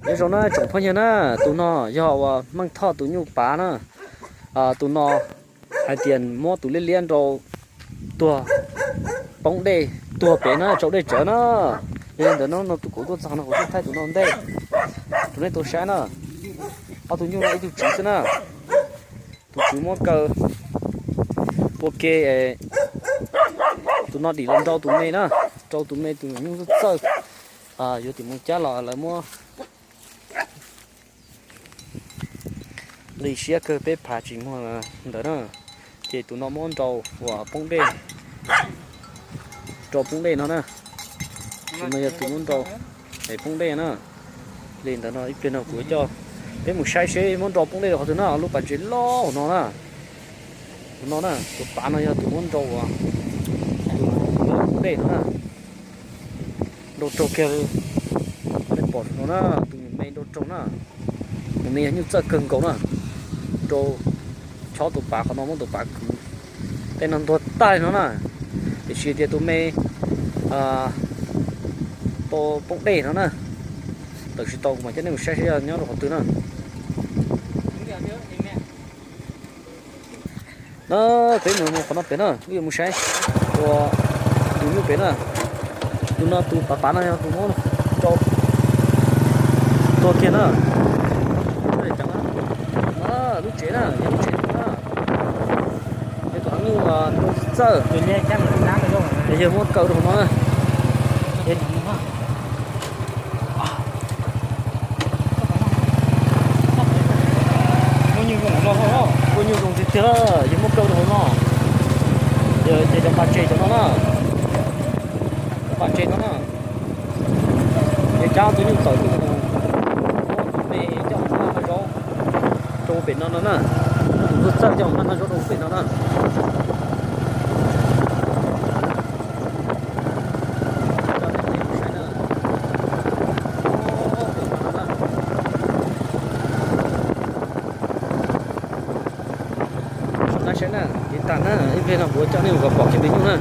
Nyob zoo na tsoom phooj ywg na, tus no yog uas Meej Thoj tus nyuj pav na. Tus no hais tias muab tus liab liab nrau tuag poob dej, tuag pem na, tsau dej tsawv na. Yog li ntawd no no tus kuv tuaj txog no kuv tuaj thaij tus no ntej rau nej tau saib na. Ob tug nyuj no ib tug tswv xwb na. Tus tswv muab kaw ua ke, tus no dim los nrau tus me na, nrau tus me tus nyuj txawj txawj. Yuav tim mus cab los lawv muab li siab kawg peb phav tsis muag ntawd na. Ces tus no muab nrau uas poob dej, nrau poob dej no na. Tus no yog tus muab nrau es poob dej na. Li ntawd no ib pliag no kuv coj peb mus saib seb muab nrau poob dej rau qhov twg na, lub pas ntses loj hauv no na. Hauv no na, tus pav no yog tus muab nrau uas tus poob dej no na. Nrau raug kiag li nej pom no na, tus me nrau raug na. Tus me yog nyuj txawj kawg nkaus na, nrau chob tus pav qhov no muab tus pav kwv, tej no ntuag tag li no na. Tiam sis tias tus me tau poob dej no na. Tawm tsis tau kuv mam coj nej mus saib seb yog nyob rau qhov twg na. Na, peb mus mus qhov no pem na, wb yuav mus saib ua tus nyuj pem na. Tus no tus pav pav no yog tus muab nrau tuag kiag na. Lub tsev na, yog lub tsev na. Yog tus nyuj nrau txawj, yog muab kaw rau hauv no na. Kuj nyuj zoo tiag tiag, yog muab kaw rau hauv no. Ces cov pas ntses cov no na, cov pas ntses no na, ces cab tus nyuj tawm tus, tus me coj mus noj zaub rau pem no no na, tus nyuj txawj coj mus noj zaub rau pem no na. Saib na, ib tag na, ib pliag no kuv coj nej mus kom pom kiag me nyuj na.